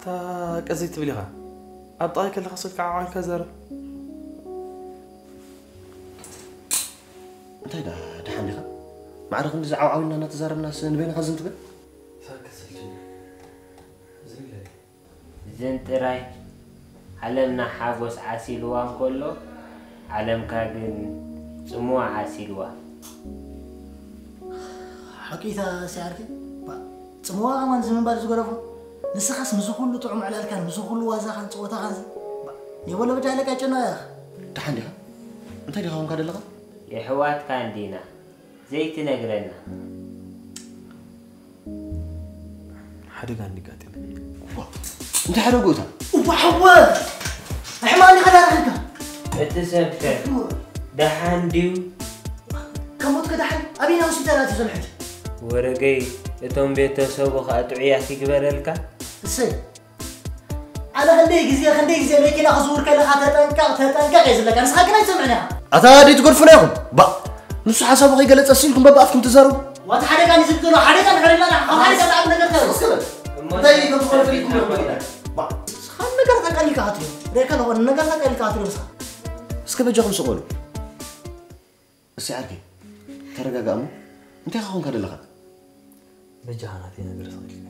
እታ ቀዘይ ትብል ኢኻ። ኣብ ጥቓይ ከለኻ ስልኪ ዓው ኢልካ ዘረብ። እንታይ ደኣ ደሓን ዲኻ? ማዕረ ክንዲ ዝዓውዓው ኢልና እናተዛረብናስ ንበይንኻ ዝን ትብል? ሳክ ሰልችኒ። ዝን በል። ዝን ጥራይ። ዓለምና ሓጎስ ዓሲልዋ እንከሎ፣ ዓለምካ ግን ጽምዋ ዓሲልዋ። ሓቂታ ሲዓርኪ፣ ባ፣ ጽምዋ ከማን ዝምንባር ዝገደፎ። ንስኻስ ምስ ኩሉ ጥዑም ዕላልካን፣ ምስ ኩሉ ዋዛኻን ጸወታኻን፣ ባ፣ የበሎ በጃ ኢለካ ይጨነቕ ኢኻ። ደሓን ዲኻ? እንታይ ዲኻ ኮንካ ዘለኻ? የሕዋትካ እንዲና፣ ዘይትነግረና። ሓደጋ እንዲጋጥም። እንታይ ሓደጉ እታ? እባ ሓወ! ሕማን ኢኻ ዳርኺልካ። እቲ ሰብከ ደሓን ድዩ? ከሞትከ ደሓን? ኣበየናይ ሆስፒታል ኣትዩ ዘሎ ሕጂ? ወረገይ፣ እቶም ቤተሰቡ ኸኣ ጥዑያት ይግበረልካ። እሰይ። ኣነ ክንደይ ግዜ፣ ክንደይ ግዜ መኪና ክዝውር ከለኻ ተጠንቀቕ፣ ተጠንቀቕ እየ ዝብለካ። ንስኻ ግን ኣይትሰምዕን ኢኻ። ኣታ ደይ ትገድፉና ኢኹም። ባ፣ ንሱ ሓሳቡ ከይገለጸ ሲልኩም በብኣፍኩም ትዛረቡ። ዋታ ሓደጋ ንዝብ ዘሎ ሓደጋ ንሕርና፣ ካብ ሓደጋ ዝዓቢ ነገር እንታይ እዩ? እስከ በል። እንታይ እዩ ከም ዝኾነ ፈሊጥኩም ኢኹም በሊዳ? ባ፣ ንስኻ ነገር ተቀሊልካ ኣትዮ። ሬከ ነው ነገር ተቀሊልካ ኣትዮ ንስኻ። እስከ በጃኹም ስቕ በሉ። እሰይ ዓርከይ፣ ተረጋጋእ እሞ፣ እንታይ ኢኻ ኮንካ ዘለኻ? በጃኻ ናተይ ነገር ስቕ ኢልካ።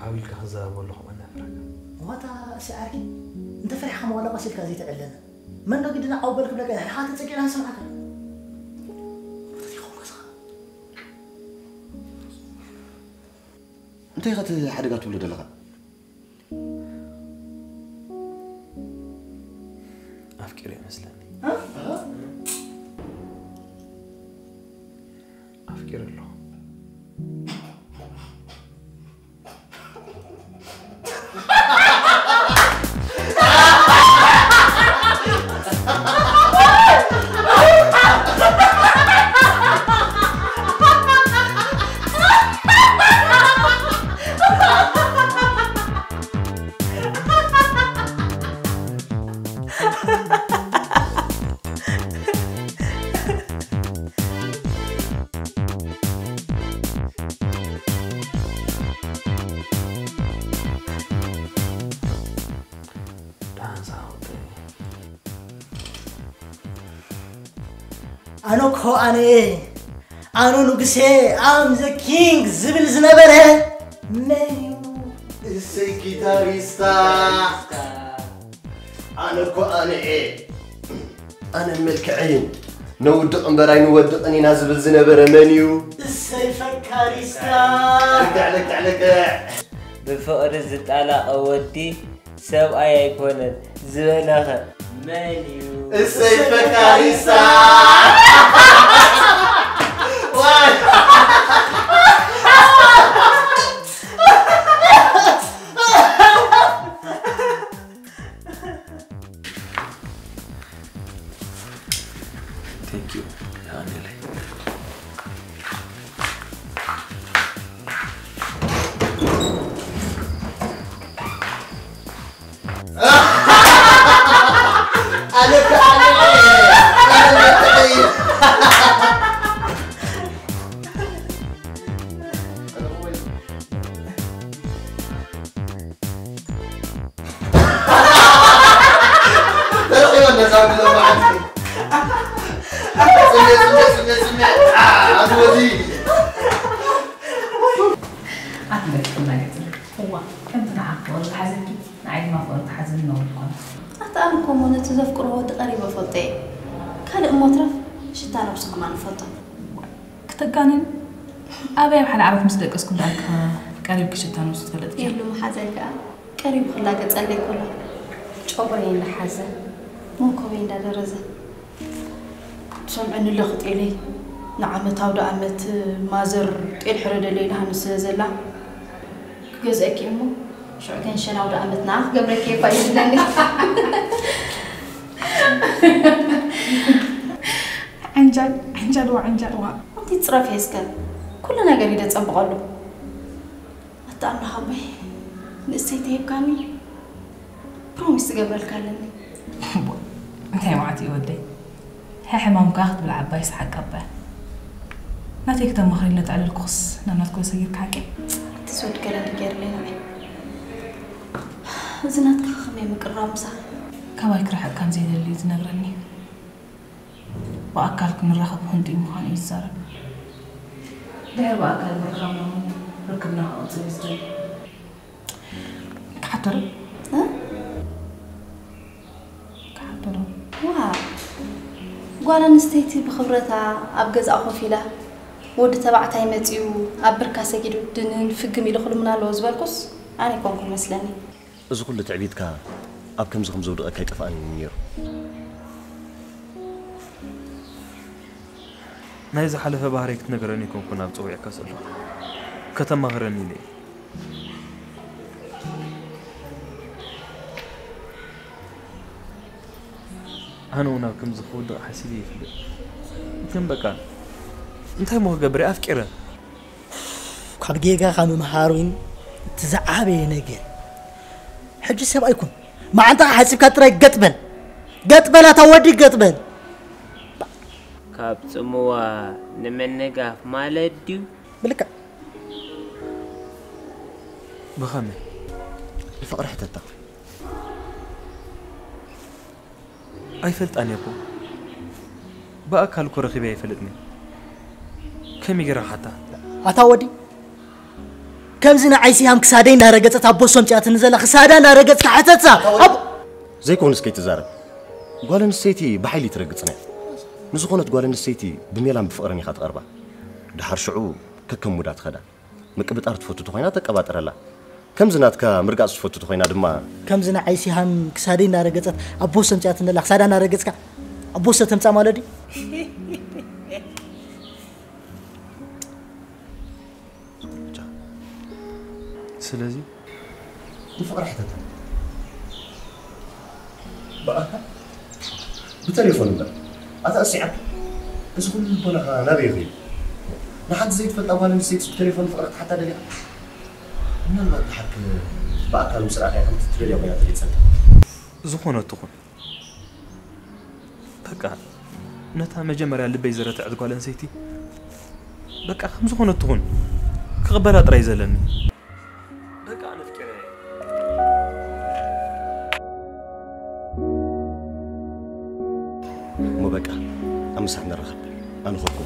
ዓው ኢልካ ክዛረብ ከለኹ መን ፈራካ? ዋታ እሰይ ዓርከይ፣ እንተ ፈሪሕካ መዋላ ቀስ ኢልካ ዘይትዕለና። መን ዶ ግድና ዓው በል ክብለካ፣ ንሕኻ ተጸጊዕና ንሰምዓካ። እንታይ ኢኻ ኮንካ ዘለኻ? እንታይ ኢኻ እቲ ሓደጋ ትብሎ ዘለኻ? ኣፍቂረ ይመስለኒ። እ? ኣፍቂረ ኣለኹ። ኣነ እኮ ኣነ እየ፣ ኣነ ንጉሴ፣ I'm the king ዝብል ዝነበረ መን እዩ? እሰይ ጊታሪስታ። ኣነ እኮ ኣነ እየ። ኣነ መልክዐይን ነውድቕ እምበር ኣይንወድቕን ኢና ዝብል ዝነበረ መን እዩ? እሰይ ፈካሪስታ። ልክዕ፣ ልክዕ፣ ልክዕ። ብፍቕሪ ዝጣላቐ ወዲ ሰብኣይ ኣይኮነን ዝበለኸ መን እዩ? እሰይ ፈካሪስታ። ዋይ። Thank you። ይሃኔለይ። ተረኺበ ነዛ ብሎ መዓልቲ። ስሜት፣ ስሜት፣ ስሜት፣ ስሜት። ኣ፣ ኣትወዲ። ኣትበል፣ እዋ፣ ከምቲ ንዓኺ ፍቕሪ ዝሓዘኪ፣ ንዓይ ድማ ፍቕሪ ትሓዝኒ ነውሪ ይኮነ። ኣታ ኣነ እኮ እሞ ነቲ ዘፍቅሮ ወዲ ቀሪበ እፈልጦ እየ። ካልእ እሞ ትረፍ፣ ሽታ ነብሱ ከማን እፈልጦ። ክተጋንን ኣበይ ኣብ ሓደ ዓራት ምስ ደቀስኩም ደኣ ቀሪብኪ ሽታ ነብሱ ትፈልጥኪ? የሉ መሓዛይ ከኣ ቀሪቡ ክላገጸለይ ከሎ ጨጉረይ እንዳሓዘ መንኮበይ እንዳደረዘ ትሰምዐኒ ኣለኺ ጤለይ ንዓመት ኣውደ ኣመት ማዘር ጤል ሕረደለይ ኢላሃኒ ስለ ዘላ ክገዝአኪ እሞ ሽዑ ገንሸል ኣውደ ኣመት ንዓ ክገብረኪ እኳ እዩ ዝብለኒ። ዓንጃል ዓንጃልዋ ዓንጃልዋ። ኣንቲ ጽረፊ እስከ ኩሉ ነገር እዩ ደጸብቐሉ። ኣታ ኣምላኽ ኣቦይ ንእሰይ ተሂብካኒ ፕሮሚስ ትገብረልካ ኣለኒ። እንታይ ማለት እዩ ወደይ? ሕሕማምካ ክትብል ዓባይ ሰሓቅ ኣባ ናተይ ክተማኽሪ ነተዕልልኩኽስ ናብ ናትኩ ሰጊርካ ሓቂ። ኣንቲ ሶድ ገለ ገይርለይ ንዓይ። እዚ ናትካ ከመይ ምቅራብ ምሳኻ? ካባይ ክርሕቅ ከም ዘይደሊ እዩ ዝነግረኒ። ብኣካል ክንራኸብ ክንድኡ ምዃኑ እዩ ዝዛረብ። ድሕሪ ብኣካል ምርኻብና እውን ርክብና ክቕጽል እዩ ዝደሊ። ክሓተሩ? እ? ክሓተሩ? ዋ፣ ጓል ኣንስተይቲ ብኽብረታ ኣብ ገዛኣ ኮፍ ኢላ፣ ወዲ ተባዕታይ መጺኡ ኣብ ብርካ ሰጊዱ ድንን ፍግም ኢሉ ክልምና ኣለዎ ዝበልኩስ ኣነ ኣይኮንኩን መስለኒ። እዚ ኩሉ ትዕቢትካ ኣብ ከምዚ ከም ዘውድቐካ ኣይጠፍኣንን እዩ ነይሩ። ናይ ዝሓለፈ ባህርይ ክትነግረኒ ኣይኮንኩን ኣብ ጸዊዕካ ዘለኹ። ከተማኽረኒ ኢለ እየ። ኣነ እውን ኣብ ከምዚ ክውድቕ ሓሲበ ይፈልጥ። ግን በቃ እንታይ እሞ ክገብር እየ ኣፍቂረ። ካብ ጌጋኻ ምምሃር እውን እቲ ዝዓበየ ነገር። ሕጂ ሰብኣይ ኩን። መዓንጣኻ ሓጺብካ ጥራይ ገጥ በል። ገጥ በል ኣታ ወዲ ገጥ በል። ካብ ጽምዋ ንምንጋፍ ማለት ድዩ? ብልክዕ። ብኸመይ? ንፍቕሪ ሕተታ። ኣይፈልጣን እየ እኮ። ብኣካል እኮ ረኺበ ኣይፈልጥን እየ። ከመይ ገይራ ክሓታ? ኣታ ወዲ፣ ከምዚ ንዓይ ሲሃም ክሳደይ እናረገጸት ኣብ ቦሶ ኣምጺኣትኒ ዘላ ክሳዳ እናረገጽካ ሕተታ። ኣብ ዘይኮነስ ከይትዛረብ። ጓል ኣንስተይቲ ብሓይሊ ትረግጽን እያ። ንዝኾነት ጓል ኣንስተይቲ ብሜላን ብፍቕርን ኢኻ ትቐርባ። ድሓር ሽዑ ከከም ሙዳ ትኸዳ። ምቅብጣር ትፈቱ ተኾይና ተቀባጥረላ። ከምዚ ናትካ ምርጋጽ ትፈቱ ተኾይና ድማ ከምዚ ንዓይ ሲሃም ክሳደይ እናረገጸት ኣብ ቦሶ ኣምጺኣትኒ ዘላ ክሳዳ እናረገጽካ ኣብ ቦሶ ተምጻእ ማለት ድዩ? ስለዚ ንፍቕሪ ሕተታ። ብኣካል ብቴሌፎን እምበር። ኣታ እስያብ፣ እዚ ኩሉ ልቦናኻ ናበይ ይኸይድ? ንሓንቲ ዘይትፈልጣ ጓል ኣንስተይትስ ብቴሌፎን ፍቕሪ ክትሓታ ደሊኻ? ምናልባት ድሓር ከ ብኣካል ምስ ረኣኻያ ከምቲ ትደልያ ኮይና ተገይጸልካ። ዝኾነ ትኹን። በቃ፣ ነታ መጀመርያ ልበይ ዝረትዐት ጓል ኣንስተይቲ፣ በቃ፣ ከም ዝኾነ ትኹን፣ ክቕበላ ጥራይ ዘለኒ። በቃ፣ ኣነ ኣፍቂረያ እየ። እሞ በቃ፣ ኣብ ምሳሕ ንራኸብ። ኣነ ኸድኩ።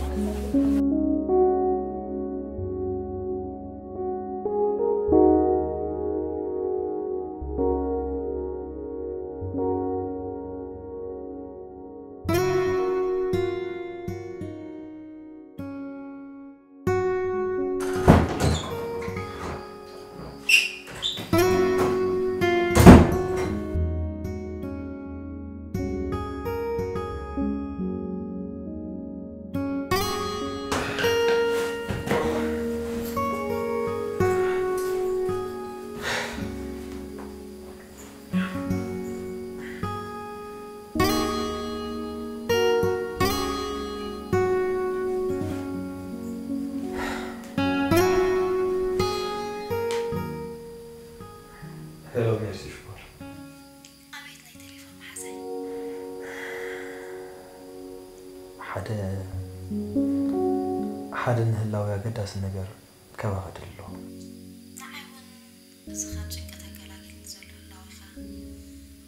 ሄሎ ሜርሲ ሽኮር። ኣቤት ናይ ቴሌፎን መሓዛይ። ሓደ ሓደ ንህላዊ ኣገዳሲ ነገር ካባኻ ደሊ ኣለዎ። ንዓይ እውን እዚ ካብ ጭንቀት ኣገላጊልኒ ዘሎ ህላወኻ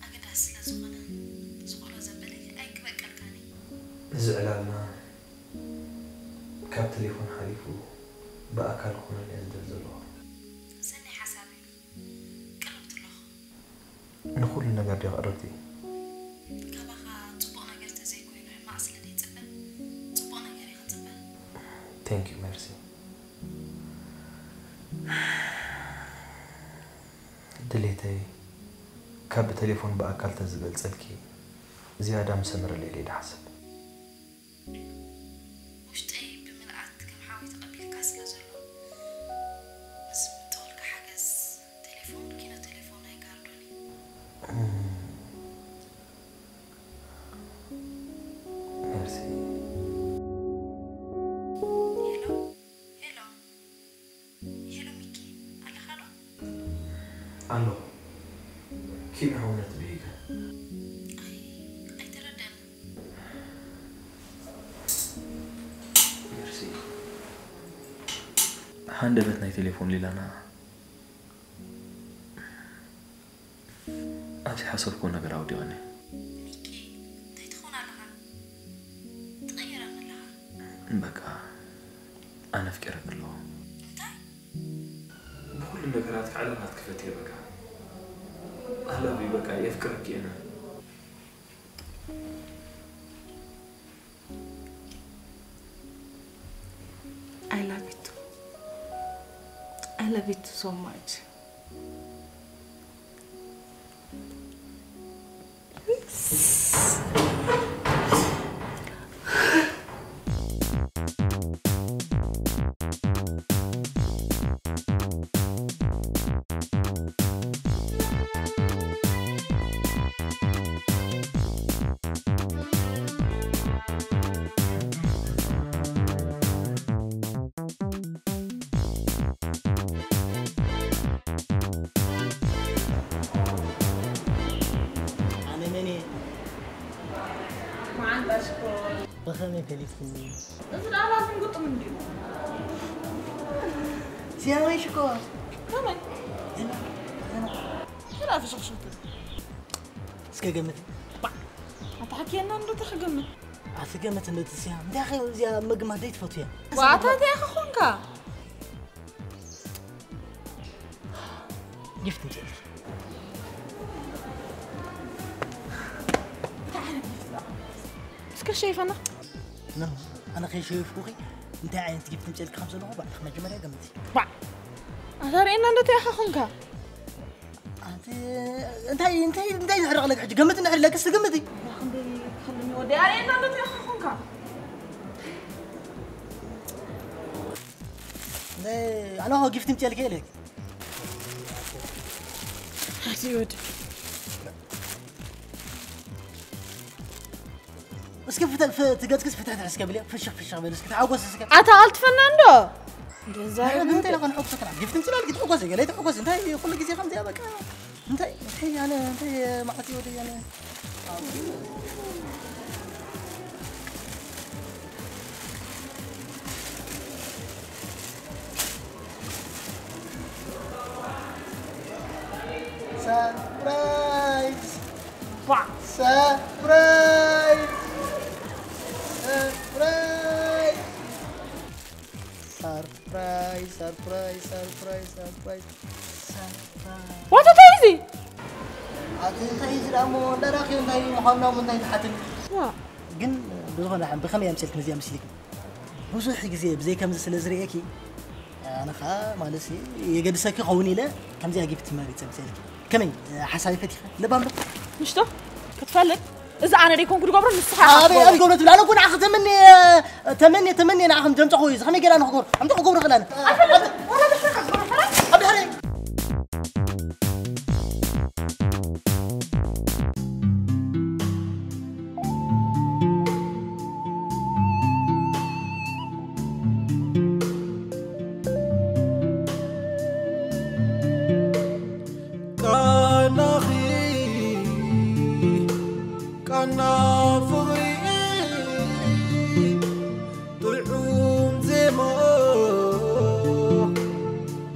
ኣገዳሲ ስለ ዝኾነ፣ ዝኽእሎ ዘበለይ ኣይክበቀልካን እየ። እዚ ዕላልና ካብ ቴሌፎን ሓሊፉ ብኣካል ክኾነሉ እየ ዝደሊ ዘለኹ። ሰናይ ሓሳብ እዩ። ቅርብቲ ኣለኹ። ንኹሉ ነገር ድዮ ቅርብቲ? ካባኻ ጽቡቕ ነገር ተዘይኮይኑ ሕማቕ ስለ ዘይጽበ፣ ጽቡቕ ነገር እየ ክጽበ። Thank you ሜርሲ። ድሌተይ ካብ ብቴሌፎን ብኣካል ተዝገልጸልኪ ዝያዳ ምሰመረለይ ኢለ ይሓስብ። ውሽጠይ ብምልኣት ከም ሓዊ ተቐቢልካ ስለ ዘሎ፣ ንዝምጠወልካ ሓገዝ ቴሌፎን፣ ኪኖ ቴሌፎን ኣይጋርዶን እዩ። ሜርሲ። ሄሎ፣ ሄሎ፣ ሄሎ ሚኪ፣ ኣለኻ ዶ? ኣለኹ። ኪም ሓውነት ብሂገ። ኣይ፣ ኣይተረደኣንን። ሜርሲ። ሃንደበት ናይ ቴሌፎን ሊላና ዝሓሰብኩዎ ነገር ኣውዲቐኒ። ሚኪ፣ እንታይ ትኸውን ኣለኻ? ትቕየረኒ ኣለኻ። በቃ፣ ኣነ ኣፍቂረኪ ኣለኹ። እንታይ? ብኹሉ ነገራት ክዕለላት ክፈት እየ፣ በቃ። I love you፣ በቃ፣ የፍቅረኪ እየ ኣነ። I love you too. I love you too so much. ኣነ መን እየ? መዓንጣ ሽኮር። ብኸመይ ፈሊጥክኒ? እዚ ደኣ ላዝም ግጥም እንድዩ። ሲያመይ ሽኮር። ከመይ? ዝና፣ ዝና። ዝና ፍሽኽሽኽቲ። እስከ ገምት። ባ፣ ኣታ ሓክየና እንዶ ተኸገምት። ኣቲ ገምት እንዶ ትስያ። እንታይ ኸ እዚኣ ምግማት ደይ ትፈቱ እያ? ዋታ እንታይ ኸ ኾንካ? ጊፍት እንጨልኪ። እስከ ሸይፈና። ኖ፣ ኣነ ከይሸይፍኩኺ እንታይ ዓይነት ጊፍት እንጨልኪ ከም ዘለኹ ባዕልኺ መጀመርያ ገምቲ። ባ፣ ኣታ ርኤና እንዶ እንታይ ኸ ኾንካ? ኣንቲ እንታይ እንታይ እንታይ ንሕረቕ ለክ ሕጂ ገምቲ ንሕር ለክስ ገምቲ። ያ ክንደይ ትኸልኒ ወዲ ኣርእየና እንዶ እንታይ ኸ ኾንካ? ኣነ ኸ ጊፍት እንጨልኪ ኢለክ። ኣቲ ወዲ። እስኪ ፍተ-፣ ፍ-፣ ትገጽክስ ፍትሕትሕ እስከ ብልያ፣ ፍሽኽ ፍሽኽ በል እስኪ፣ ተሓጎስ እስከ። ኣታ ኣልትፈና እንዶ። እንደዛ ኣረ፣ ይብሉ። ብምንታይ ኢና ከነሐጉሰካ? ጊፍት እንችላል፣ ግን ተሐጎስ፣ ገለ ተሐጎስ። እንታይ ኩሉ ግዜ ከምዚኣ በቃ? እንታይ፣ እንታይ ኣነ፣ እንታይ መዓት እዩ ወደይ ኣነ? ሰርፕራይዝ! ባ! ሰርፕራይዝ! ሰርፕራይዝ! ሰርፕራይዝ! ሰርፕራይዝ! ሰርፕራይዝ! ሰርፕራይዝ! ዋታ እንታይ እዚ? ኣቲ እንታይ እዚ ደኣ እሞ እንዳራኺዮ እንታይ ምዃንና እሞ እንታይ ትሓትኒ? ዋ። ግን ብዝኾነ ሓን ብኸመይ ኣምሰልክኒ እዚኣ ምስሊክኒ? ብዙሕ ግዜ ብዘይ ከምዚ ስለ ዝርእየኪ፣ ኣነ ኸኣ ማለት የገድሰኪ ኸውን ኢለ ከምዚኣ ጊፍት መሪጸ ምሰልኪ። ከመይ ሓሳብ ይፈቲኻ? ለባም ዶ? ምሽቶ ክትፈልጥ እዚ ኣነ ደይኮንኩ ዝገብሮ ንስኻ ኢኻ ኣበይ ክትገብሮ። ኣልገብሮ ትብል? ኣነ እኮ ንዓኺ ተመንየ፣ ተመንየ፣ ተመንየ ንዓኺ ምደምጻኹ እዩ። እዚ ከመይ ገይረ ኣነ ክገብሮ? ኣምጣ ክገብሮ ክእል ኣነ። ኣይፈልጥን። ወላ ንስኻ ክትገብሮ ፈላይ። ኣብ ድሕረይ። ቃናኺ፣ ቃና ፍቕሪ፣ ጥዑም ዜማ፣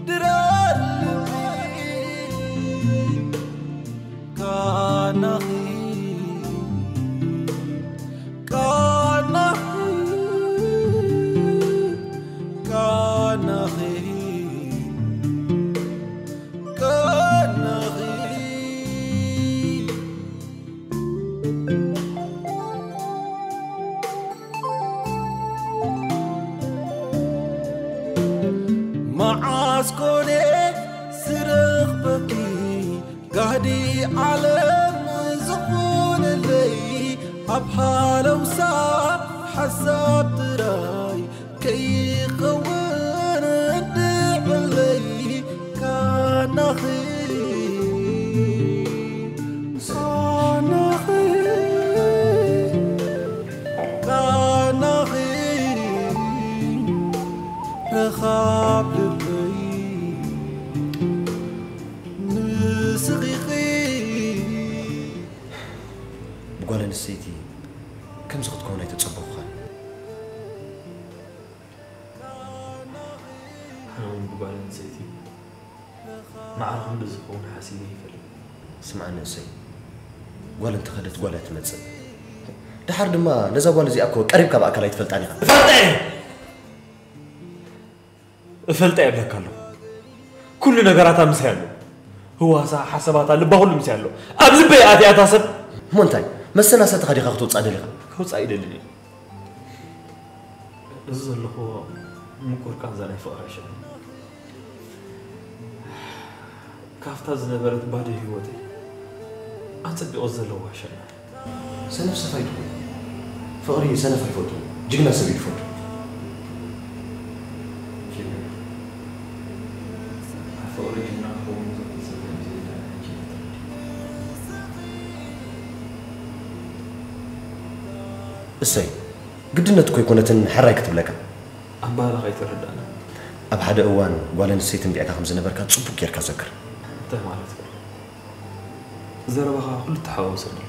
ድራር ልቢ፣ ቃናኺ፣ ቃናኺ፣ ቃናኺ፣ ቃናኺ። መዓስ ኮነ ዝረኽበኪ ጋህዲ ዓለም ዝኾነለይ፣ ኣብ ሃለውሳ ሓሳብ ጥራይ ከይኸውን እንድዕለይ፣ ካናኺ፣ ካናኺ፣ ካናኺ፣ ረኻብ ልበይ ንስኺ ኢኺ። ብጓል ኣንስተይቲ ከምዚ ክትከውን ኣይተጸበኹኻን። ኣነ እውን ብጓል ኣንስተይቲ ማዕረ ክንድዚ ክኸውን ሓሲበ ኣይፈልጥን። ስምዓኒ እሰይ፣ ጓል እንተኸደት ጓል እያ ትመጽእ። ደሓር ድማ ነዛ ጓል እዚኣ እኮ ቀሪብካ ብኣካል ኣይትፈልጣን ኢኻ። እፈልጣ እየ! እፈልጣ እየ እብለካ ኣለኹ። ኩሉ ነገራታ ምሳይ ኣሎ። ህዋሳ፣ ሓሳባታ፣ ልባ፣ ኩሉ ምሳይ ኣሎ። ኣብ ልበይ ኣትያ እታ ሰብ። እሞ እንታይ? መሰናሰትኻ ዲኻ ክትወጽኣ ደሊኻ? ከውጽኣ ኣይደልን እየ። እዚ ዘለኹዎ ምቁር ቃንዛ ናይ ፍቕሪ ዕሸል ካብታ ዝነበረት ባዶ ህይወተይ ኣጸቢቑ ዘለዋ ሸና። ሰነፍ ሰፋይ ትኹን። ፍቕሪ ሰነፍ ኣይፈቱ። ጅግና ሰብ እዩ ዝፈቱ። ፍቕሪ ጅግና ክኸውን ዝኽእል ሰብ ከም ዘይለ ሕጂ እየ ተረዲኡ። እሰይ፣ ግድነት እኮ ኣይኮነትን ሕራይ ክትብለካ። ኣባህላኻ ኣይተረዳእናን። ኣብ ሓደ እዋን ጓል ኣንስተይቲ እንዲዕካ ከም ዝነበርካ ጽቡቕ ጌርካ ዘክር። እንታይ ማለት እዩ? ዘረባኻ ኩሉ ተሓዋወሰኒ ኣሎ።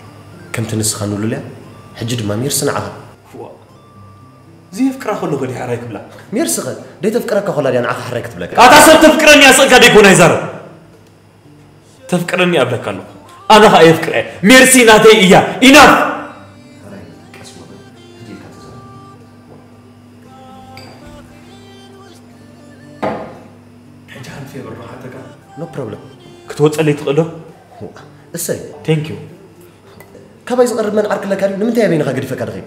ከምቲ ንስኻ ንሉልያ፣ ሕጂ ድማ ሜርሲ ንዓኻ። ዋእ! ዘየፍቅራ ከሎ ከ ድያ ሕራይ ክብላ? ሜርሲ ኸ ደይተፍቅረካ ኮላ ድያ ንዓኻ ሕራይ ክትብለካ? ኣታ ሰብ ተፍቅረኒ እያ ስቕካ ደይኮና ይዛረብ። ተፍቅረኒ እያ እብለካ ኣለኹ። ኣነ ኸኣ የፍቅራ እየ። ሜርሲ ናተይ እያ። ኢናፍ! ሕራይ ቀስ በል። ህድእ ኢልካ ተዛረብ። ሕጂ ሓንቲ ፌቨር ዶ ሓተካ? No problem። ክትወጸለይ ትኽእል ዶ? እሰይ። Thank you። ካባይ ዝቐርብ መን ዓርኪ ኣለካ ድዩ? ንምንታይ በይንኻ ገዲፈካ ድኺድ?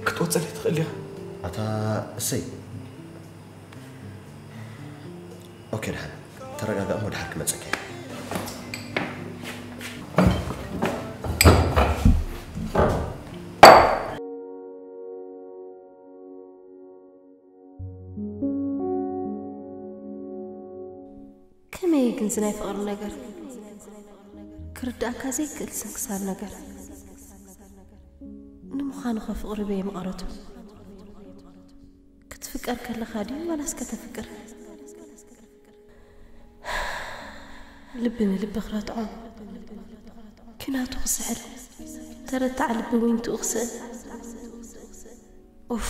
ክትወጸለይ ትኽእል ዲኻ? ኣታ እሰይ። ኦኬ፣ ደሓን ተረጋጋእ እሞ ደሓር ክመጸካ እየ። ከመይ ግን እዚ ናይ ፍቕሪ ነገር ክርዳእካ ዘይክእል ስንክሳር ነገር? ንምዃኑ ኸ ፍቕሪ በየመቐረቱ? ክትፍቀር ከለኻ ድዩ ዋላስ ከተፍቅር? ልቢ ንልቢ ክረትዖ፣ ኲናቱ ክስዕር፣ ተረታዕ ልቢ ዊንትኡ ክስእን። ኡፍ።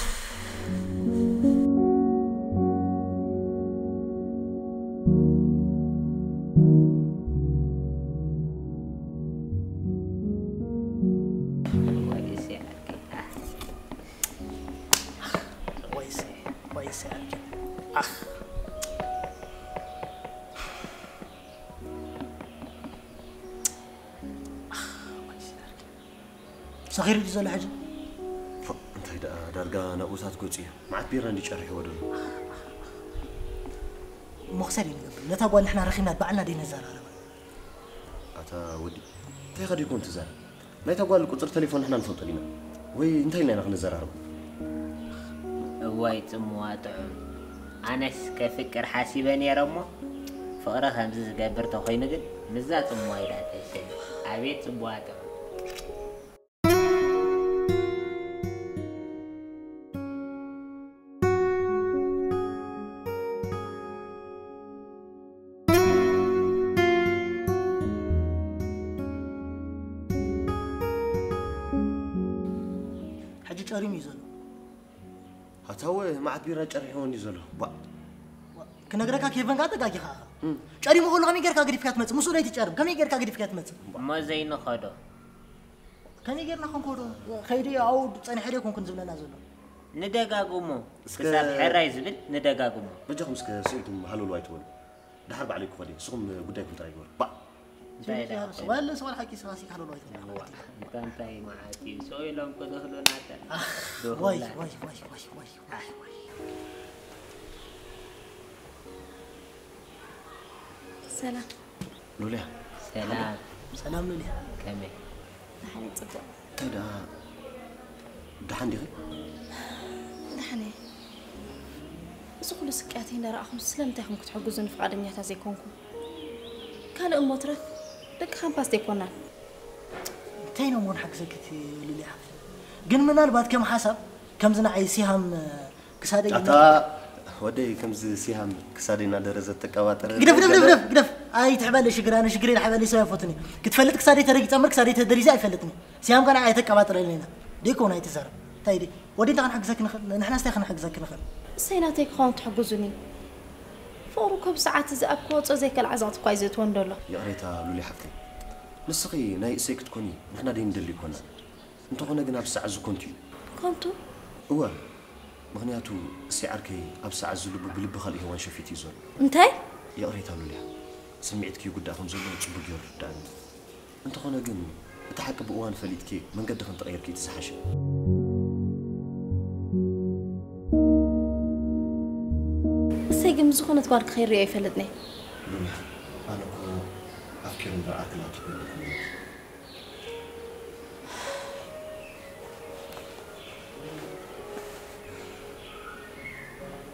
ወይስ ያልከኝ? አህ። ወይስ፣ ወይስ ያልከኝ? አህ። አህ፣ ወይስ ያልከኝ? ሰኺሩ ድዩ ዘሎ ሕጂ? ፎእ፣ እንታይ ደኣ ዳርጋ ናብኡ እሳት ገጹ እዩ። መዓት ቢራ እንድዩ ጨሪሕዎ ደሎ። እሞ ክሳብ ይንገብር። ነታ ጓል ንሕና ረኺብና ባዕልና ደይ ነዘራረባ። ኣታ ወዲ፣ እንታይ ኢኻ ደይኮን ትዛረብ? ናይታ ጓል ቁጽሪ ተሌፎን ንሕና ንፈልጦ ዲና? ወይ እንታይ ኢልና ኢና ክንዘራረብ? እዋይ ጽምዋ ጥዑም። ኣነስ ከፍቅር ሓሲበ ነይረ እሞ፣ ፍቕሪ ከምዚ ዝገብር ተኾይኑ ግን፣ ምስዛ ጽምዋ ኢላ ተሸኒ። ኣቤት ጽምዋ ጥዑም። ሕጂ ጨሪሙ እዩ ዘሎ። ኣታወ መዓት ቢራ ጨሪሕዎ እንድዩ ዘሎ። ቧእ። ክነግረካ ኬቨን ከኣ ተጋጊኻ ኢኻ። እም። ጨሪሙ ከሎ ከመይ ጌርካ ገዲፍካ ትመጽእ? ምስኡ ዶ ኣይትጨርም? ከመይ ጌርካ ገዲፍካ ትመጽእ? እሞ ዘይንኸዶ። ከመይ ጌርና ክንከዶ? ከይዲ ኣብኡ ጸኒሐ ዶ ኣይኮንኩን ዝብለና ዘሎ? ንደጋግሞ። እስከ ክሳብ ሕራይ ዝብል ንደጋግሞ። በጃኹም እስከ ስኢንኩም ሃለሉ ኣይትበሉ። ደሓር ባዕለይ ክኸድ እየ። ንስኹም ጉዳይኩም ጥራይ ግበሩ። ባእ። እንታይ ኢለ ጀሚር፣ ክኸድ? ዋለ ሰው ኣልሓቂ ስኻ ሲካ ሃለሉ ኣይትበሉ። እዋ፣ እንታ እንታይ መዓት እዩ? ሰው ኢሎም ክድህሉና ተን። ኣህ፣ ድሁላት። ዋይ፣ ዋይ፣ ዋይ። ሰላም። ሉልያ። ሰላም። ሰላም ሉልያ። ከመይ? ደሓን እየ፣ ጽቡቕ። እንታይ ደኣ፣ ደሓን ዲኺ? ደሓን እየ። እዚ ኩሉ ስቅያተይ እንዳረኣኹም ስለምንታይ ኢኹም ክትሕግዙኒ ፍቓደኛታት ዘይኮንኩም? ካልእ እሞ ትረፍ፣ ደቂ ካምፓስ ዘይኮናን። እንታይ ነው መሆን ሓግዘኪ እቲ ሉልያ ሓፍተይ? ግን ምናልባት ከም ሓሳብ፣ ከምዚ ንዓይ ሲሃም ክሳደይ ኣታ ይመርቕ። ወደይ ከምዚ ሲሃም ክሳደይ እናደረዘት ተቀባጠረ ግደፍ፣ ግደፍ፣ ግደፍ፣ ግደፍ፣ ግደፍ። ኣይትሕበለይ ሽግር፣ ኣነ ሽግረይ ንሓበለይ ሰብ ኣይፈቱን እዩ። ክትፈልጥ ክሳደይ ተረጊጸ እምበር ክሳደይ ተደሪዘ ኣይፈልጥን እዩ። ሲሃም ከኣ ኣይተቀባጥረልኒ ኢና። ደይ ከውን ኣይትዛረብ። እንታይ ደይ? ወደይ እንታይ ክንሕግዘኪ ንኽእል? ንሕናስ እንታይ ክንሕግዘኪ ንኽእል? እሰይ ናተይ ክኸውን ትሕግዙኒ። ፍቕሪ እኮ ብሰዓት እዚ ኣብ ክወጾ ዘይከል ዓዘቕቲ እኳ እዩ ዘእትወኒ ዘሎ። ይቕሬታ ሉሊ ሓፍተይ። ንስኺ ናይ እሰይ ክትኮኒ ንሕና ደይንደሊ ኣይኮናን። እንተኾነ ግን ኣብዚ ሰዓት እዚ ኮንቱ እዩ። ኮንቱ? እወ፣ ምኽንያቱ እሰይ ዓርከይ ኣብዚ ሰዓት እዚ ልቡ ብልቢ ካልእ ሄዋን ሸፊቱ እዩ ዘሎ። እንታይ? ይቕሬታ ሉልያ፣ ስምዒትኪ ይጉዳእ ከም ዘሎ ጽቡቕ ገይሩ ይርድኣኒ። እንተኾነ ግን እቲ ሓቂ ብእዋኑ ፈሊጥኪ መንገዲ ከም ትቐይርኪ እቲ ዝሓሸ። እሰይ ግን ዝኾነት ጓል ክኸይድ ሪኦ ኣይፈልጥን እየ። ሉልያ፣ ኣነ እኮ ኣፍቂሩ እምበር ዓርኪ ናቱ ኣይኮነን።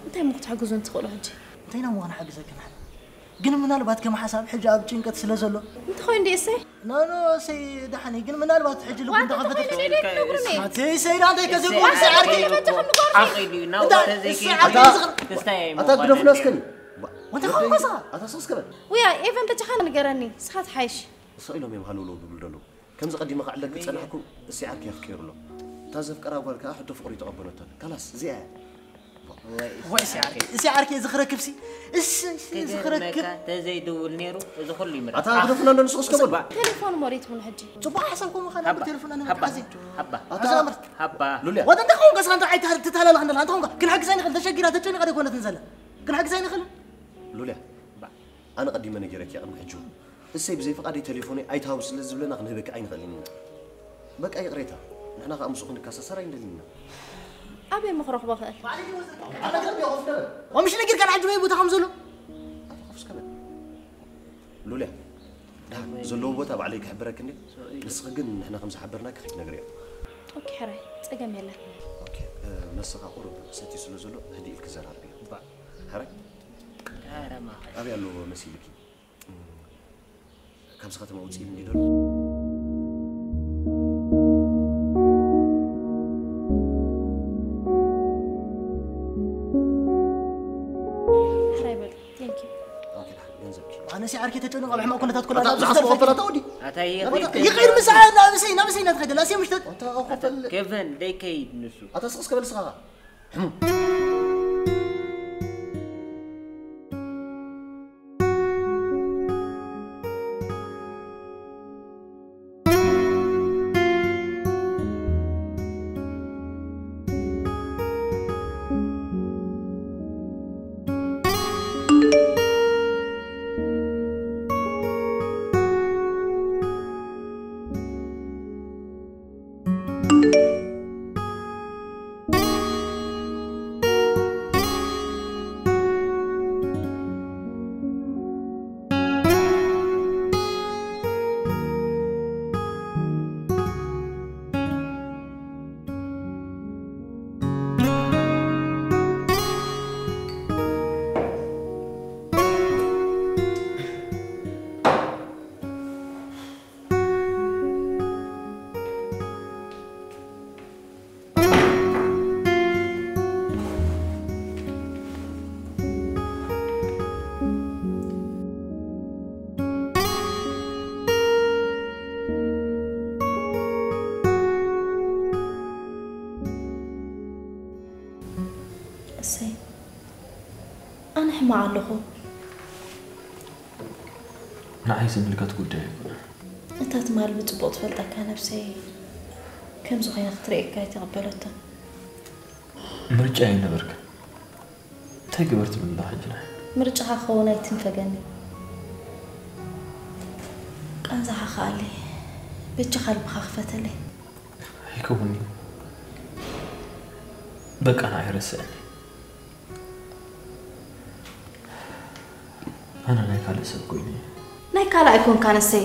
እንታይ እሞ ክትሕግዙ እንትኽእሉ ሕጂ? እንታይ ኢና እሞ ክንሕግዘኪ ንሕና? ግን ምናልባት ከም ሓሳብ ሕጂ ኣብ ጭንቀት ስለ ዘሎ። እንተኾይኑ ድዩ እሰይ? ኖ፣ ኖ፣ እሰይ ደሓን እዩ። ግን ምናልባት ሕጂ ልቡ ዋንታ እንተኸፈተ ተኾይኑ ድዩ ትነግሩኒ? ኣቲ ሰይዳ እንታይ ከዚ እሰይ፣ እሰይ ዓርከይ? ዓርከይ እኮ ዓኺ ድዩ? ናብኡ እንታይ? ተዘይከይዱ እሰይ ዓርከይ ዝኽር- ክስታይ ኣታ ኣይምዃንን ግደፉና ድዩ? እስከ። ወንታ ኸም ከሳ? ኣታ ስቕ እስከ በል። ውያ፣ ኤቨን በጃኻ ንገረኒ፣ ንስኻ ትሓይሽ። ስቕ ኢሎም እዮም ሃለውለው ዝብሉ ዘለዉ። ከምዚ ቀዲመ ክዕለል ዝጸናሕኩ፣ እሰይ ዓርከይ ኣፍቂሩ ኣሎ። እታ ዘፍቀራ ጓል ከኣ ሕቶ ፍቕሩ ኣይተቐበለቶን። ካላስ፣ እዚኣ እያ። ወይ እሰይ ዓርከይ፣ እሰይ ዓርከይ ዝኽረክብሲ። እሰይ፣ እሰይ፣ ዝኽረክብ። ክገርመካ፣ ተዘይድውል ነይሩ፣ እዚ ኩሉ ይምረጽ። ኣታ ግደፉና እንዶ ንስኹስ ከበሉ። ቴሌፎን ሞሪት ምን ሕጂ? ጽቡቕ ሓሳብ ኮሞ ኻና ሃባ፣ ብቴሌፎን ኣነ ሃባ፣ ሓዚ። ሃባ። ኣታ ኣታ ኣምር። ሃባ። ሉልያ። ወደ እንታይ ኾንካ ስኻ እንታይ ኣይትሃ-፣ ትታለላ ኸንደላ? እንታይ ኾንካ? ክንሕግዛ ንኽእል፣ ተሸጊራ፣ ተጨኒቓ ደይኮነት ንዘላ። ክንሕግዛ ንኽእል። ሉልያ። ሃባ። ኣነ ቀዲመ ነጊረኪ ቅድሚ ሕጂ እውን። እሰይ ብዘይ ፍቓደይ ቴሌፎነይ ኣይትሃቡ ስለ ዝብለና ክንህበኪ ኣይንኽእልን ኢና። በቃ ይቕሬታ። ንሕና ኸኣ ምስኡ ክንከሳሰር ኣይንደልን ኢና። ኣበይ እሞ ክረኽቦ እኽእል? ኣነ ገርቢ ኮፍ በል። ወምሽ ነጊርካ ንዓዲ በይ ቦታ ከም ዘሎ? ኣታ ኮፍ እስከ በል። ሉልያ፣ ደሓን ዘለዎ ቦታ ባዕለይ ክሕብረኪ እንዴ? ንስኺ ግን ንሕና ከም ዝሓበርናኪ ከይትነግርዮ። ኦኬ ሕራይ፣ ጸገም የለን። ኦኬ፣ እ፣ መስኻ ቁሩብ ሰትዩ ስለ ዘሎ ህድእ ኢልኪ ዘራርብዮ። እባ። ሕራይ? ኣበይ ኣለዎ መሲልኪ? እም፣ ካብዚ ከተማ ውፅእ ኢሉ እንዲዶ? ሕራይ በል፣ thank you። ኦኬ፣ ደሓን፣ ገንዘብኪ። ኣነ ሲ ዓርኪ ተጨንቆ ኣብ ሕማቕ ኩነታት ኩላ ኣታ ኣብዚ ሓስቦ ከፈላ ተወዲ። ኣታ ይኸይድ። ይኸይድ ምሳ ናብሰይ፣ ናብሰይ እናተኸይደ፣ ላሲ ምሽተት። ኣታ ኣታ ከፈል። ገቨን፣ ደይከይድ ንሱ። ኣታ ስቕ እስከ በል ስኻ። ሕሙ። እሰይ፣ ኣነ ሕማቕ ኣለኹ። ንዓይ ዝምልከት ጉዳይ ኣይኮነን። እታ ትማል ብጽቡቕ ትፈልጠካ ነብሰይ ከምዚ ኮይና ክትርእየካ ኣይተቐበለቶን። ምርጫ ኣይነበርክን። እንታይ ግበር ትብል ኣለኻ ሕጂ ንዓይ? ምርጫኻ ክኸውን ኣይትንፈገኒ። ቃንዛኻ ክኣሊ፣ በጃኻ ልብኻ ክፈተለይ። ኣይከውን'ዩ። በቃ ንዓይ ረስዐኒ። ኣነ ናይ ካልእ ሰብ ኮይነ እየ። ናይ ካልእ ኣይኮንካን እሰይ፣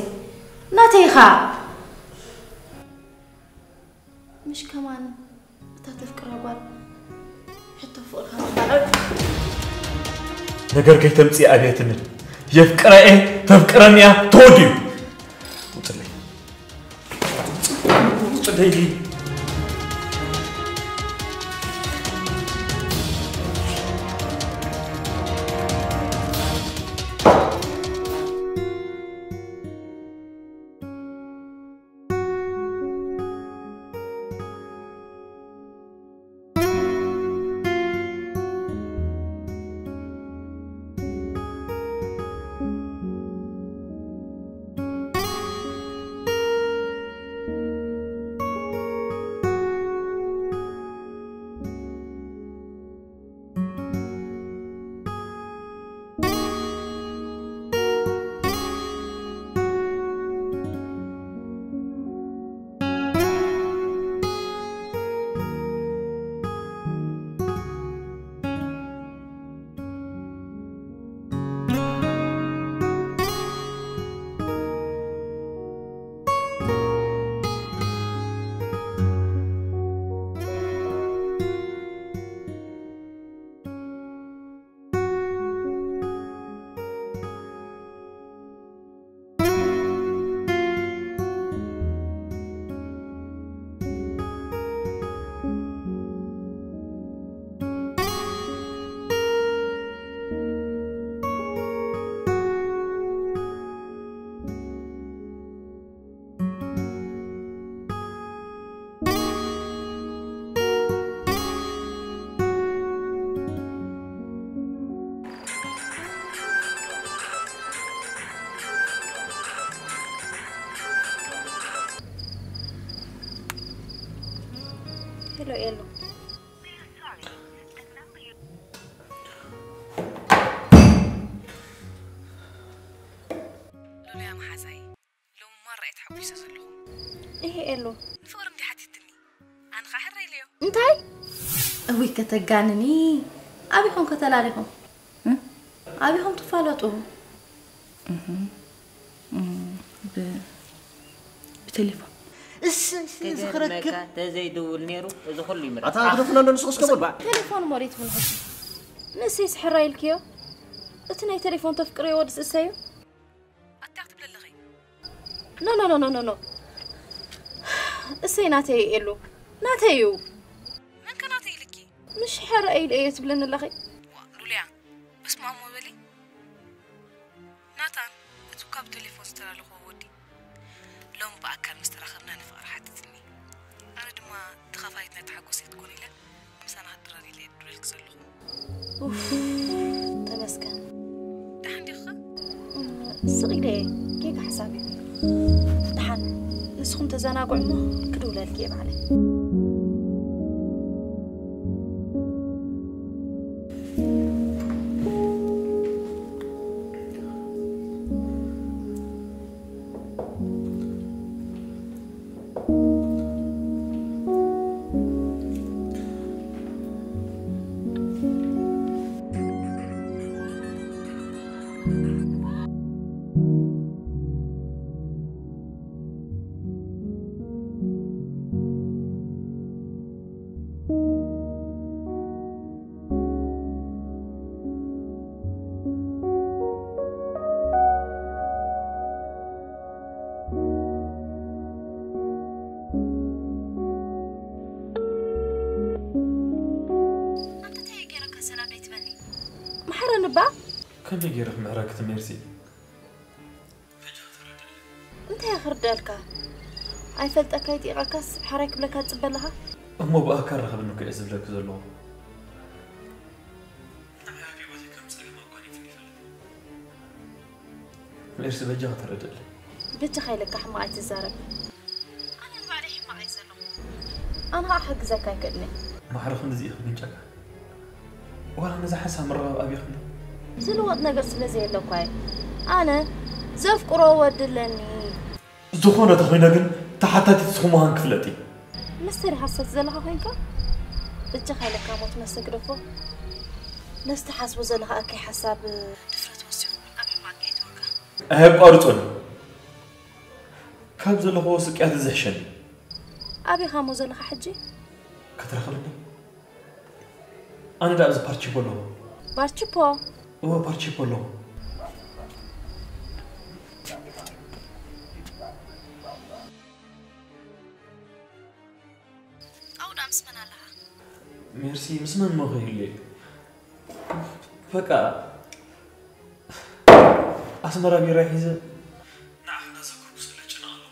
ናተይ ኢኻ። ምሽ ከማን እታ ተፍቅራ ጓል ሕቶ ፍቕርካ ትባዕል። ነገር ከይተምጽእ ኣብየትንን። የፍቅራ እየ፣ ተፍቅረኒ እያ፣ ተወዲኡ። ውጥለይ። ውጥለይ። ኤሉ። ሉልያ መሓዛይ፣ ሎሚ ማራ እየ ተሓጒሰ ዘለኹ። እሄ ኤሉ። ንፍቕሪ እንዲ ሓቲትኒ፣ ኣነ ኸዓ ሕራይ ኢለዮ። እንታይ? እውይ ከተጋንኒ፣ ኣቢኹም ከተላሊኹም? እ? ኣቢኹም ትፋለጡ? እህ፣ እም፣ ብ-፣ ብቴሌፎን። እሺ፣ እሺ፣ እዚ ክረክብ። ክገርመካ፣ ተዘይድውል ነይሩ፣ እዚ ኩሉ ይምረጽ። ኣታ ክትደፍነሉ ንስኹስ ከመን? ቴሌፎን ሞሪት ምን ሕጂ? ንእሰይ ስሕራ ኢልክዮ? እቲ ናይ ቴሌፎን ተፍቅርዮ ወዲ ስእሰዩ? ኣታ ክትብል ኣለኺ? ኖ፣ ኖ፣ ኖ፣ ኖ፣ ኖ፣ ኖ። እሰይ ናተይ ኤሉ። ናተይ እዩ። መን ከ ናተይ ኢልኪ? ምሽ ሕረ ኢለ እየ ትብለኒ ኣለኺ? ዋ፣ ሉልያ፣ በስመ ኣብ ወወሊ። ናታን፣ እቲ ካብ ቴሌፎን ዝተላለኽዎ ወዲ፣ ሎም ብኣካል ምስ ተራኸብና ንፍቕሪ ሓተትኒ። ኣነ ድማ ተኻፋሊት ናይቲ ሓጎስ እየ ትኮን ኢለ ምሳና ክድረር ኢለ እየ ድረልክ ዘለኹ። ኡፍ፣ ተመስገን። ደሓን ዲኻ? እም፣ ስቕ ኢለ እየ። ጌጋ ሓሳብ እዩ። ደሓን፣ ንስኹም ተዘናግዑ እሞ ክድውለልኪ እየ ባዕለይ። ኣንተ እንታይ ገይረካ ሰላም ዘይትበኒ? ምሓረኒ እባ። ከመይ ገይረ ክምሕረኪ ሜርሲ? እንታይ ክርደልካ? ኣይፈልጠካ ይጢቐካስ ሓራይ ክብለካ ትጽበ ኣለኻ? እሞ ብኣካል ራኸብኒ እኮ እየ ዝብለኪ ዘለኹ። ንዓይ ኣብ ህይወተይ ከም ጸገም ኣቋኒፍኒ ይፈልጥ። ሜርሲ በጃኻ ተረድእለይ። በጃኻ ኢለካ ሕማቕ ኣይትዛረብ። ኣነ ንባዕለይ ሕማቕ እየ ዘለኹ። ኣነ ኸኣ ክሕግዘካ ኣይክእልን እየ። ማዕረ ክንድዚ ኢኺ ግንጨካ? ዋላ ነዛ ሓንሳብ ምርኻብ ኣብይኽኒ? ዝልወጥ ነገር ስለ ዘየለ እኳ እየ። ኣነ ዘፍቅሮ ወዲ ኣለኒ። ዝኾነ ተኾይነ ግን ተሓታቲት ንስኹም ምዃን ክፍለጥ እዩ። መስተ ዲኻ ትሰቲ ዘለኻ ኮይንካ? በጃኻ ኢለካ ሞት መስተ ግደፎ። ነዚ ትሓስቦ ዘለኻ እከይ ሓሳብ ድፍረት ወሲኹ ኣብ ሕማቕ ከየእትወካ። ኣየቋርጾን። ካብ ዘለኽዎ ስቅያት እዚ ይሕሸኒ። ኣበይ ኢኻ እሞ ዘለኻ ሕጂ? ክትረኽብኒ? ኣነ ደኣ ኣብዚ ፓርቺፖ ኣለኹ። ፓርቺፖ? እወ፣ ፓርቺፖ ኣለኹ። ኣብኡ ደኣ ምስ መን ኣለኻ? ሜርሲ፣ ምስ መን እሞ ከይህሉ እየ? በቃ፣ ኣስመራ ቢራ ሒዘ ንዓኻ እናዘከርኩ ስለ ጨነቕ ኣለኹ።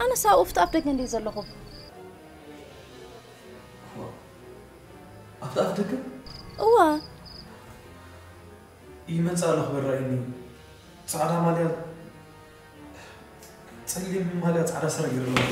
ኣነስ ኣብኡ ኣብቲ ኣፍ ደገ እንድየ ዘለኹ። ኣብቲ ኣፍ ደገ? እወ። ይመጽእ ኣለኹ፣ በራይኒ። ጻዕዳ ማልያ፣ ጸሊም ማልያ፣ ጻዕዳ ስረ ገይሩ ኣሎ።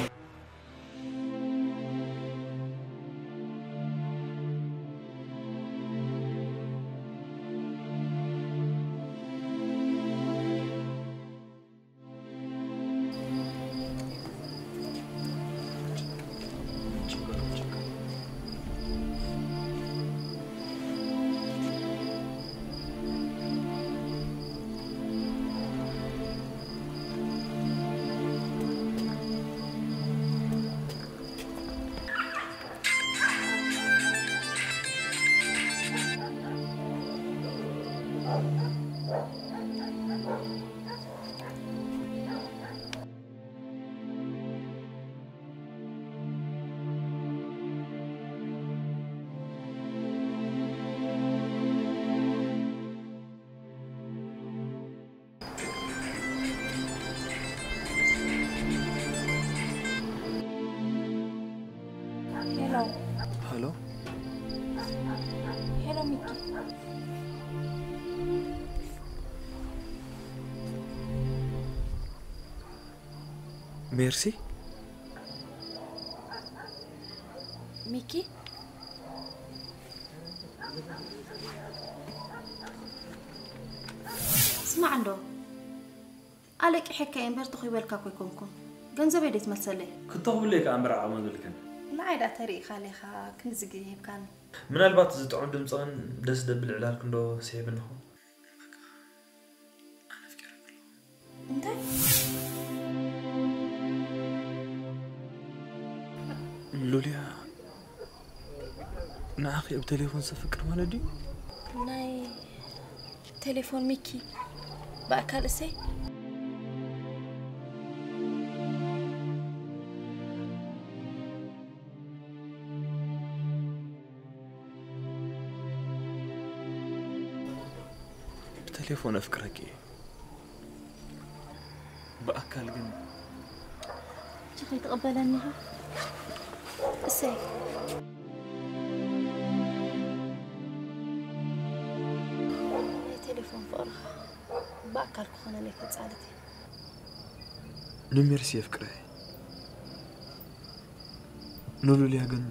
ሄሎ። ሄሎ። ሄሎ ሚኪ። ሜርሲ። ኪ? ስማዕ እንዶ፣ ኣለቂሐካ እየ እምበር ተኺበልካ እኮ ኣይኮንኩን። ገንዘበይ ደይ ትመልሰለይ? ክተኽብለይ ከኣ እምበር ዓቕሚ የብልክን። ንዓይ ደኣ ተሪእካ ሌኻ ክንድዚ ግዜ ሂብካኒ። ምናልባት እዚ ጥዑም ድምፅኽን ደስ ደብል ዕላልክን ዶ ስሒብኒ ይኸውን? ግን በቃ፣ ኣነ ኣፍቂረኪ ኣለኹ። እንታይ? ሉልያ፣ ንዓኺ ኣብ ቴሌፎን ዘፍቅር ማለት ድዩ? ናይ ቴሌፎን ሚኪ ብኣካል እሰይ። ብቴሌፎን ኣፍቅረኪ እየ። ብኣካል ግን። እሺ፣ ከይትቕበለኒ ኢኻ? እሰይ። ናይ ቴሌፎን ፍቕርኻ ብኣካል ክኾነለይ ከጻልት እየ። ንሜርሲ የፍቅረ እየ። ንሉልያ ግን።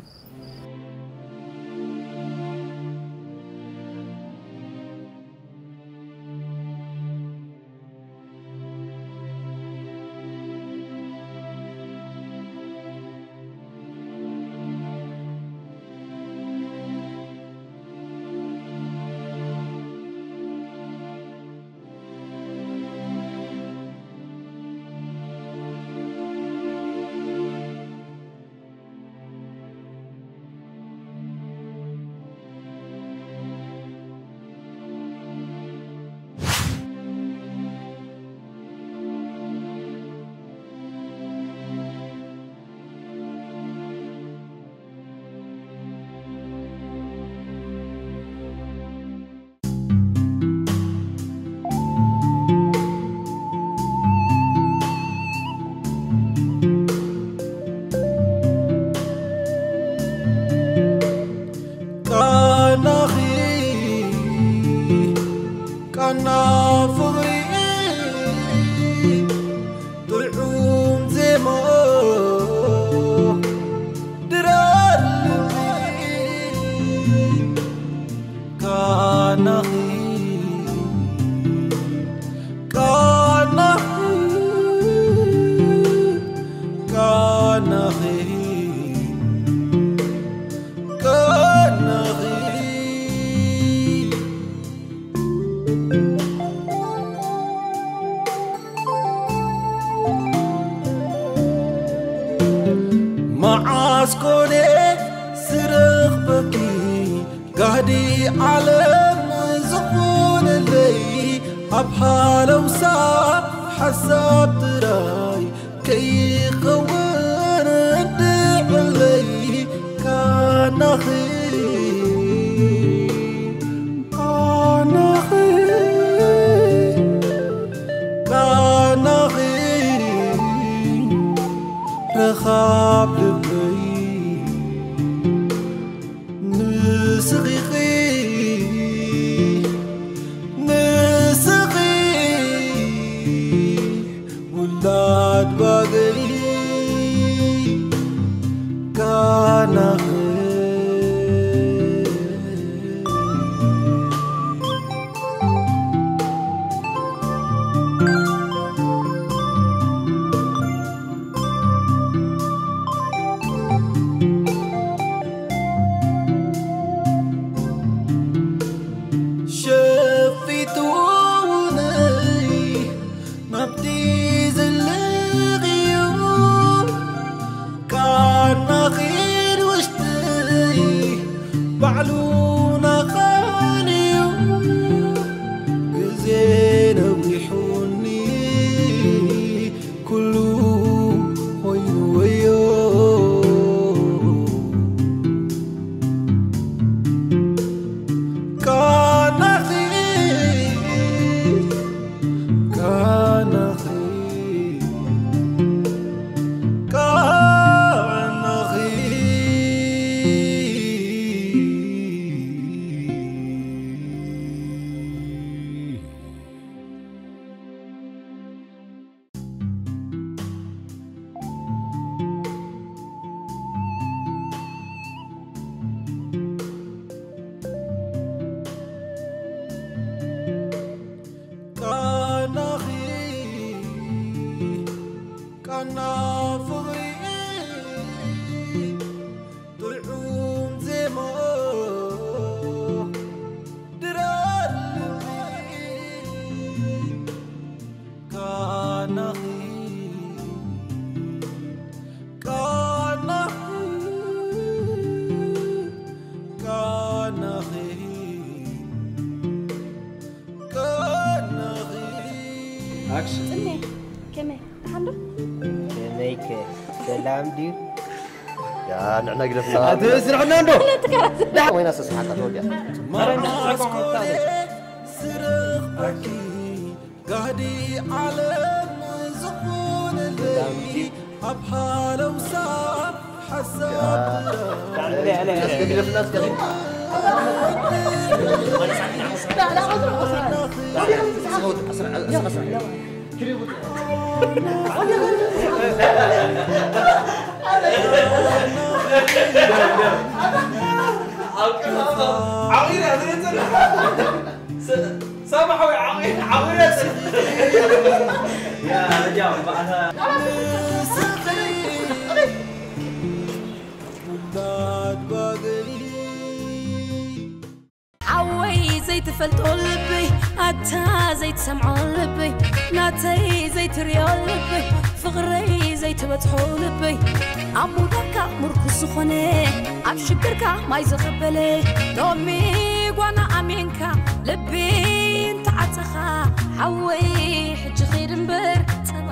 ቃናኺ፣ ቃና ፍቕሪ፣ ጥዑም ዜማ፣ ድራር ልቢ፣ ቃናኺ፣ ቃናኺ፣ ቃናኺ፣ ቃናኺ። መዓስ ኮነ ዝረኽበኪ ጋህዲ ዓለም ዝኾነለይ፣ ኣብ ሃለውሳ ሓሳብ ጥራይ ከይኸውን እንድዕለይ። ቃናኺ፣ ቃናኺ፣ ቃናኺ፣ ረኻብ ልበይ ንስኺ ኢኺ፣ ንስኺ ውላድ ባገይ። ጽሜ፣ ከመይ? ደሓን ዶ? ከመይከ? ሰላም ድዩ? ያ ንዕና ግደፍና። ኣቲ ስርሕና እንዶ ዳ ወይና ሰስሓታ ተወዲያ። ስርቕኪ ጋዲ ዓለም ዝኾነለይ ኣብ ሃለውሳ ሓሳብ ሓወይ ዘይትፈልጦ ልበይ ኣታ ዘይትሰምዖ ልበይ ናተይ ዘይትሪኦ ልበይ ፍቕረይ ዘይትበጽሖ ልበይ ኣብ ሙዳካ ምርኩስ ዝኾነ ኣብ ሽግርካ ማይ ዘኸበለ ሎሚ ጓና ኣሜንካ ልቢ እንተዓጸኻ ሓወይ ሕጂ ኺድ እምበር ጸባ